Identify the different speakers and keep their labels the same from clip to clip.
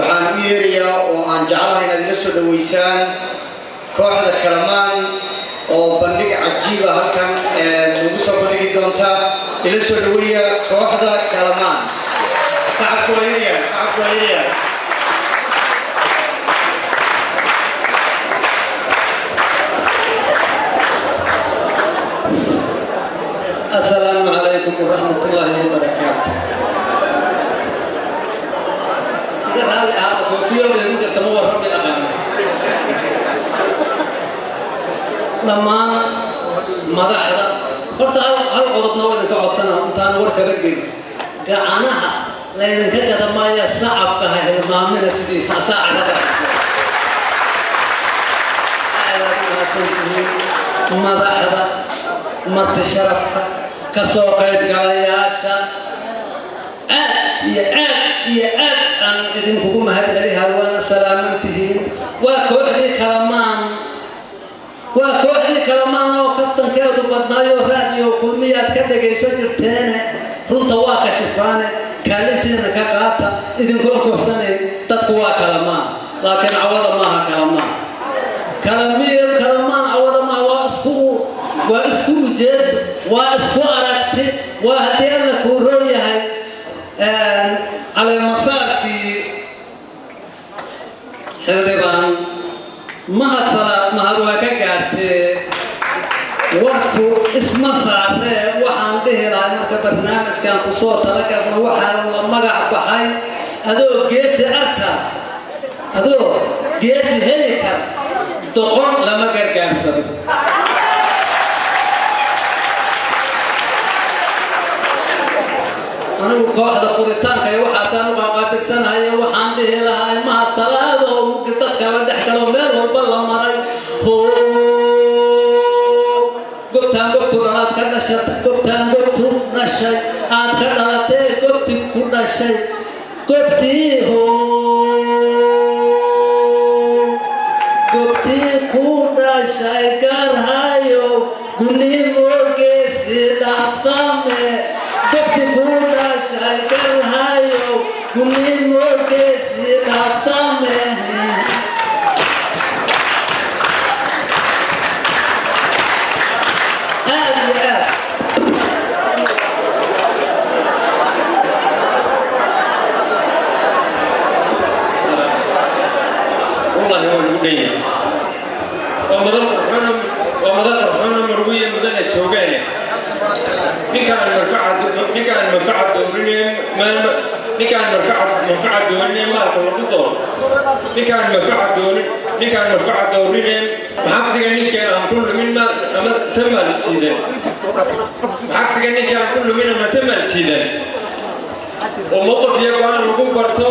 Speaker 1: Waxaan u yeerayaa oo aan jeclahay inaad ila soo dhoweysaan kooxda Kalamaan oo bandhig cajiiba halkan nagu soo bandhigi doonta. Ila soo dhoweeya kooxda Kalamaan. Sacabku waa yaryahay, sacabku waa yaryahay.
Speaker 2: Asalaamu calaykum waraxmatullaahi wabarakaatu. Iga raali ahaada, koofiyo igu jirta, ma warrami aqaano. Dhammaan madaxda, horta hal qodobna waa idinka codsana intaan war kaba gelin. Gacanaha laydinka gada maaya, sacabka ha hilmaamina sidiisa saacada. Aad aad u mahadsantihiin madaxda, marti sharafka, ka soo qaybgalayaasha. Aad iyo aad iyo aad aan idinkugu mahadceliha, waana salaaman tihiin. Waa kooxdii Kalamaan, waa kooxdii Kalamaan oo kaftankeedu badnaayo Raadiyo Kulmiyaad ka dhagaysan jirteene. Runta waa kashifaane, kaalintiina ka qaata idinkoo kofsanayn. Dadku waa Kalamaan, laakiin cawada maaha Kalamaan. Kalamiyo Kalamaan cawada maaha. Waa isku ujeed, waa isku aragti, waa haddii Alla kuu roon yahay caleemasaarkii xildhibaan Mahad Salaad. Mahad waa ka gaartee, warku isma saaree. Waxaan dhihi lahay marka barnaamijkan kusoo talagalno waxaa la magac baxay "Adoo geesi arka, adoo geesi heli kara, doqon lama gargaarsado." Anigu kooxda furitaanka iyo waxaasaan u qaqaabilsanahay. Waxaan dhihi lahay Mahad Salaado mugi dadka la dhex galo, meel walba la maray. Gobtaan gobtu dhalaad ka dhashatay, gobtaan gobtu dhashay aad ka dhalatee, gobti ku dhashay, gobtii ho, gobtii ku dhashay garhayo gunimo geesi dhaafsame, gobti ku dhashay garhayo gunimo geesi dhaafsame. Aad iyo aad.
Speaker 3: Wallahi waa lagu dhan yahay. Waa madal qurxoon, waa madal qurxoona, marwiya mudana joogaane. Ninkaan manfaca doonine, ninkaan manfaca doonine maalka lagu doono, ninkaan manfaca doonin, ninkaan manfaca doonine, maxabsiga ninkii aan ku lumin ma ama samaal jiidan, maxabsiga ninkii aan ku lumin ama samaal jiidan, oo mowqif iyo go'aan lagu barto,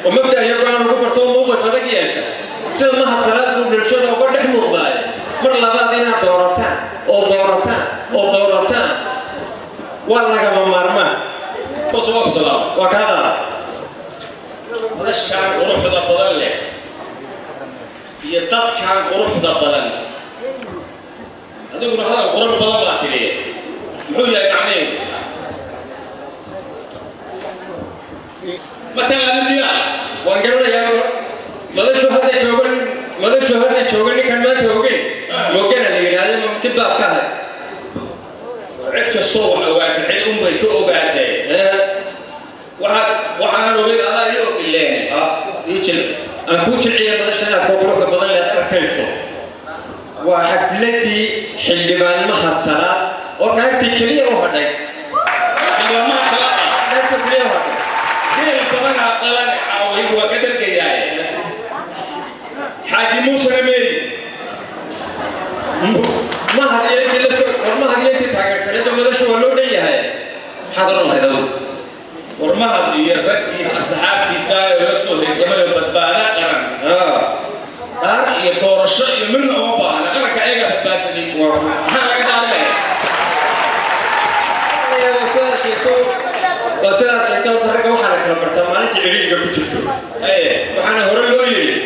Speaker 3: oo mabda iyo go'aan lagu barto, oo mowqif adag yeesha sida Mahad Salaad buu bulshada uga dhex muuqdaaye. Mar labaad inaad doorataan oo doorataan oo doorataan waa lagama maarmaan.
Speaker 4: Salaam.
Speaker 3: Waa kaa qaada.
Speaker 4: Madashaan quruxda badan leh iyo dadkan quruxda badan, adiguna hadal qurux badan baa tiriye, muxuu yahay macnaheedu? Ma taqaanid?
Speaker 3: Waan garanayaa. Madashu hadda joogan, madashu hadda joogan, ninkan maanta ogeyn moogana la yidhaahdo mumkin baad ka ahay.
Speaker 4: Cid kastoo wax ogaatay cid unbay ka ogaatee. Waxaad waxaan ogeyn adaa ii og ileen ii jir.
Speaker 3: Aan kuu jilciya. Madashan aad koo quruxda badan leed arkayso waa xafladii xildhibaan Mahad Salaad oo dhaartii keliya u hadhay.
Speaker 4: Xildhibaanmaha kala ah.
Speaker 3: Dhaartii keliya u hadhay.
Speaker 4: Geel badanaa qalan caaway, waa ka dhargayaaye. Xaaji Muusena meey?
Speaker 3: Mahad iyo intii la soo war, Mahad iyo intii taageersaneed, madasha waa loo dhan yahay. Maxaad oran lahayd adigu?
Speaker 4: War Mahad iyo raggiisa asxaabtiisa ee la soo hirgamayo Badbaado Qaran dhaar iyo doorasho iyo midna uma baahna. Qaranka ayagaa badbaadsaday, maxaa laga dhaarinaya?
Speaker 3: Waa sidaad sheegto. Horta ragga waxaa la kala bartaa maalinta cidhiidhiga ku jirto. Waxaana hore loo yidhi,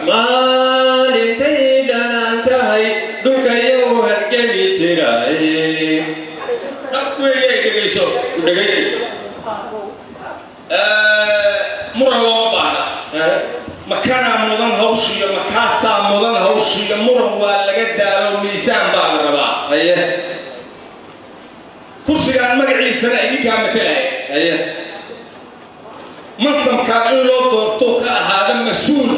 Speaker 3: maalintay dhanaan tahay dhulka iyagu hargeli jiray.
Speaker 4: Dhab weeye, dhegayso.
Speaker 3: Dhegaysi.
Speaker 4: Muran looma Baahna makanaa mudan hawshiyo, makaasaa mudan hawshiyo. Muran waa laga daalo, miisaan baa la rabaa. Kursigaan magaciisana idinkaa matalaya. Mansabkaa in loo doorto ka ahaada mas-uul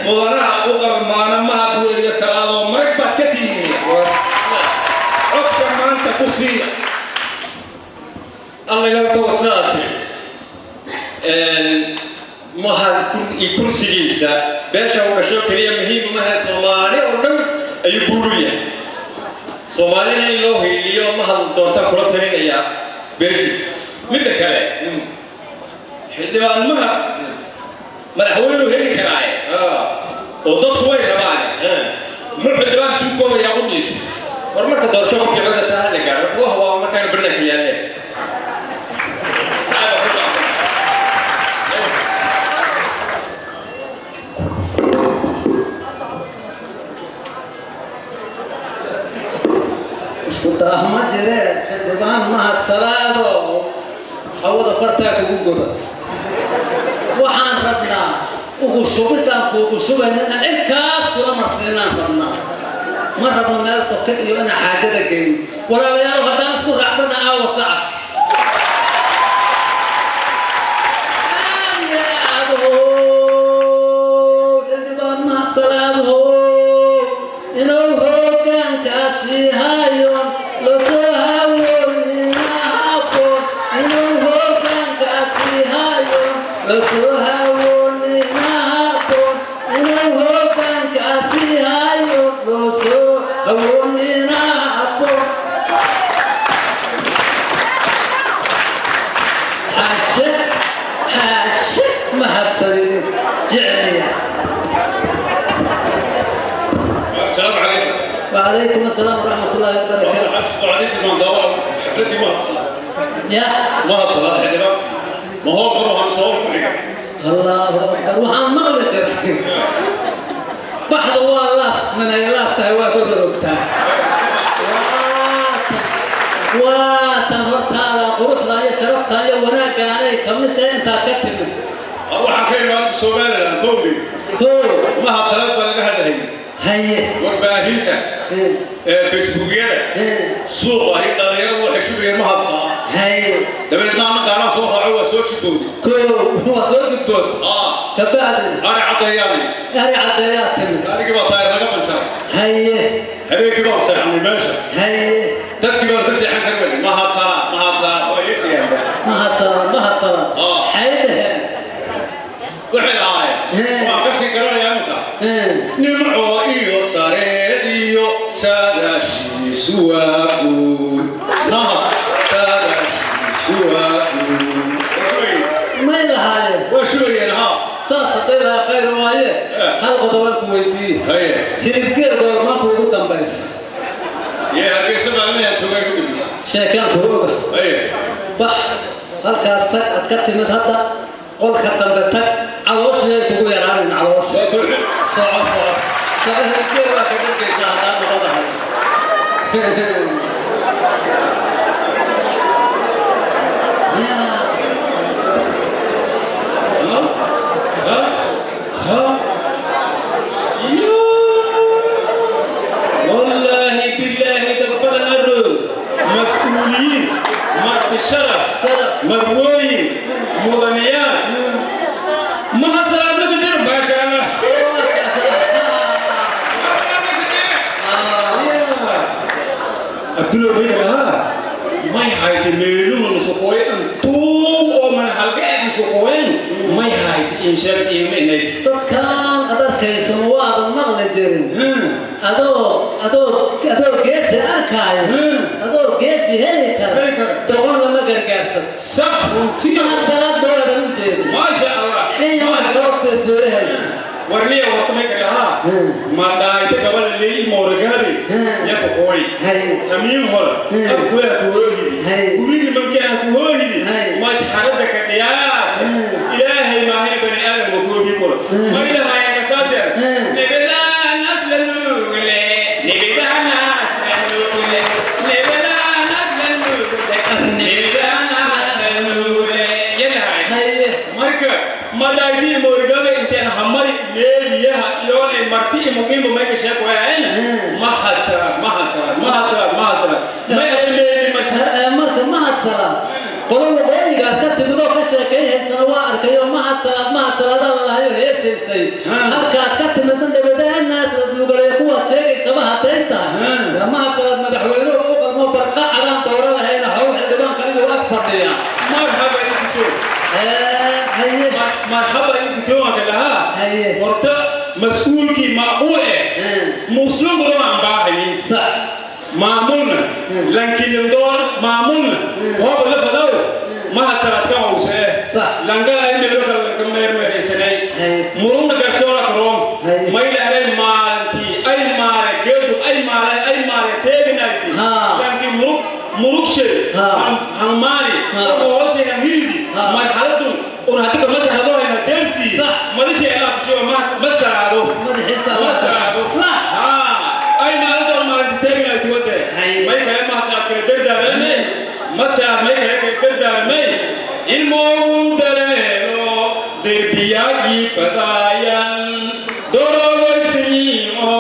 Speaker 4: mudanaha u qalmaana Mahad weeye Salaadoo, marag baad ka tihiin. Codka maanta ku siiya.
Speaker 3: Alla ilaa sidaad tiri, Mahad iyo kursigiisa beesha uu dhasho keliya muhiim maha, Soomaali oo dhan ayuu guulu yahay. Soomaalina in loo hiiliyo Mahad doorta kula talinayaa beeshiisa.
Speaker 4: Midda kale, xildhibaan Mahad madaxweynuu heli karaaye oo dadku way rabaan. Muxuu xildhibaan isu koobayaa qudhiisu?
Speaker 3: War marka doorasho qofkii codka taa hadla gaaro kuwa waa markaanu barnaamijka yaaleen.
Speaker 4: Taaba ku dhacday.
Speaker 2: Isku daah ma jiree, xildhibaan Mahad Salaado, hawada fartaa kugu goda. Waxaan rabnaa ugu shubidaan kuugu shubaynana cirkaas kula marsiinaan rabnaa. Ma rabno meel soka iyo inaan xaajada gelin. Walaalayaal, haddaan isku raacsana aawa sacab aad iyo aad. Hoo, xildhibaan Mahad Salaad, hoo, inuu hoggaankaasi hayon lasoo hawoonina habboon, inuu hoggaankaasi hayon lasoo hawoonina habboon, inuu hoggaankaasi hayon lasoo hawoonina habboon. Xaashe, xaashe, mahadsanidin, jecliya.
Speaker 5: السلام عليكم.
Speaker 2: وعليكم السلام ورحمة الله وبركاته.
Speaker 5: وعليكم السلام. حفلتي ما
Speaker 2: يا
Speaker 5: ما صلاة xildhibaan ma hool karo hamse hool ku xiga.
Speaker 2: Allahu akbar, waxaan maqli jiray baxda waa laas minay laas tahay, waa ku rogtaa. Waa tan hortaada quruxda iyo sharafta iyo wanaagga anay ka mid tahay intaa ka timid.
Speaker 5: Waxaan ka imaan Somaliland kowdii.
Speaker 2: Koo.
Speaker 5: Maha Salaad baa laga hadlayay. Warbaahinta ee Facebookyada suuqa iyo dhalinyaradu waxay sugayeen Mahad Salaad. Dabeedna ana qaanaa soo raaco, waa soo jidbowday.
Speaker 2: Koo, waa soo gudboon. Kabacdi
Speaker 5: ari caddeeyaani.
Speaker 2: Ari caddeeyaa timid.
Speaker 5: Arigii baa taayir naga banjaray. Habeenkii baan seexanay meesha. Dadkii baan ka seexan kari weyne. Mahad Salaad, Mahad Salaad waa ii siyaanba.
Speaker 2: Mahad Salaad, Mahad Salaad. Xay dhaheen?
Speaker 5: Waxay lahaayeen, waan ka sii garanayaa imika: nimco iyo sareed iyo saadaashiisu waa guul, nahad saadaashiisu waa guul.
Speaker 2: May lahaayeen?
Speaker 5: Waa sugayeen, haa.
Speaker 2: Saas hadday lahaa khayr waaye. Hal qodob aan ku weydiiye. Hilibgeel goormaanku ugu dambaysa?
Speaker 5: Yee, Hargeysa maalmahan joogay ku dambaysa.
Speaker 2: Sheekaan ku oga. Bax, halkaas tag aad ka timid hadda, qolka dambe tag, calooshay kugu yaraanin caloosha. Soco, soco, soco, hilibgeel waa ka dhigaysaa haddaan noqodahay.
Speaker 3: ها يا والله بالله تقبل الرو مسؤولين، مرت الشرف، مروين، مغنيات، ما حصل لك ما شاء الله. Abdullah bay lahaa may hayte meeluhu nusuqooyan tuu oo man halka nusuqooyan may hayte inshaad iimanay.
Speaker 2: Dadkaan ad arkayso ma waadan maqli jirin adoo geesi arkaayo, adoo geesi heli kara, doqon lama gargaarsan.
Speaker 3: Sax, runtii.
Speaker 2: Mahad Salaad bawaadan u jeedin.
Speaker 3: Maasha Allah.
Speaker 2: In wax soo feerfeerahaysa.
Speaker 3: Warniya wartamay lahaa madhaayta gabadha leeyi mooragabe yakokoy tamiin hore abkuyaa kuhooyidi gurigii markii aan kuhooyidi mashxarada ka dhiyaas ilaahay maahay bani aadamka kuhoogi karo maydahaya kasaase nebedaan asla nuugle, nebedaan asla nuugle, nebedaan asla nuugle, nebedaan asla nuugle yadahay. Marka madhaaytii. Wargabay inteen hamari meeliyaha iyoonay marti iyo muqiimba mayka sheekoyayna mahasaraad, mahasaraad, mahasaraad, mahasaraad, may ay meeli.
Speaker 2: Marka Mahadsalaad qolo waqooyigaas ka timidoo ka sheekayhaysana waa arkayo. Mahadsalaad, Mahadsalaada lalahayo heesaysay. Halkaad ka timidna dabadeenaas la duugalay kuwaad sheegaysaba hadday tahay, Mahadsalaad madaxweynuhu u qalmo barqa cadaan dooro lahayna hawl xildhibaanka inuu ag fadhiya.
Speaker 3: Marxaba idinkuto.
Speaker 2: Haye.
Speaker 3: Marxaba idinkutoonka lahaa.
Speaker 2: Haye.
Speaker 3: Horta mas-uulkii macquul eh muslim badan aan baahayin maamulna lankilindoon maamulna hooba la fadaw mahasaraad ka howsee langala imelo kale lanka meermeeraysanay murugna garsoora karoon maylaray maalintii ay maale geedu ay maale ay maale teeginayti lanki murug murugshe hanmaani hoosheegan hiridi marxaladun un haddi ka masaradohayna dersi madashay allah kushuba ma saraado, ma saraado ay maalintoon maalinti teeginayti wade may kale mahasaraad kale dardaaramay masaar may kale kale dardaaramay ilmoogun dareero derbiyaagii badaayan dorogoysniimo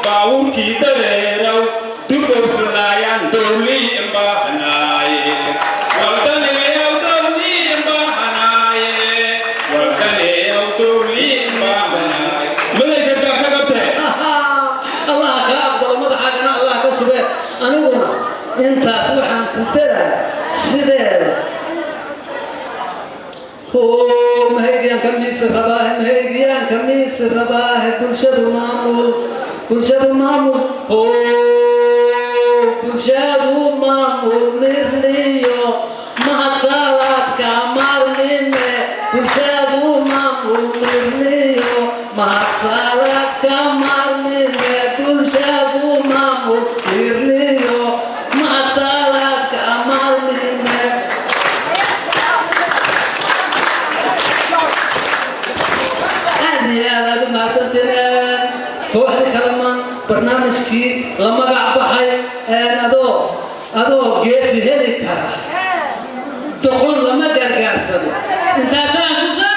Speaker 3: baawurkii dareeraw dubowsanaayaan dowlii imbahanaaye waldaneeyaw dowlii imbahanaaye waldaneeyaw dowlii imbahanaaye madayka ka qabtee.
Speaker 2: Allah kaa aqbalo, madaxaagana Allah ka sugee. Aniguna intaas waxaan ku daraa sideeda mahaygiyaanka miisi rabaahe, mahaygiyaanka miisi rabaahe, bulshadu maamul, bulshadu maamul, bulshadu maamul mirliyo mahadsaladka maalmime, bulshadu maamul mirliyo mahadsaladka maalmime, bulshadu maamul mirliyo mahadsaladka maalmime. Aad iyo aad aad u mahadsantiin kooxda Kalamaan, barnaamijkii la magac baxay adoo geesi heli kara doqon lama gargaarsado. Intaasaan ku soo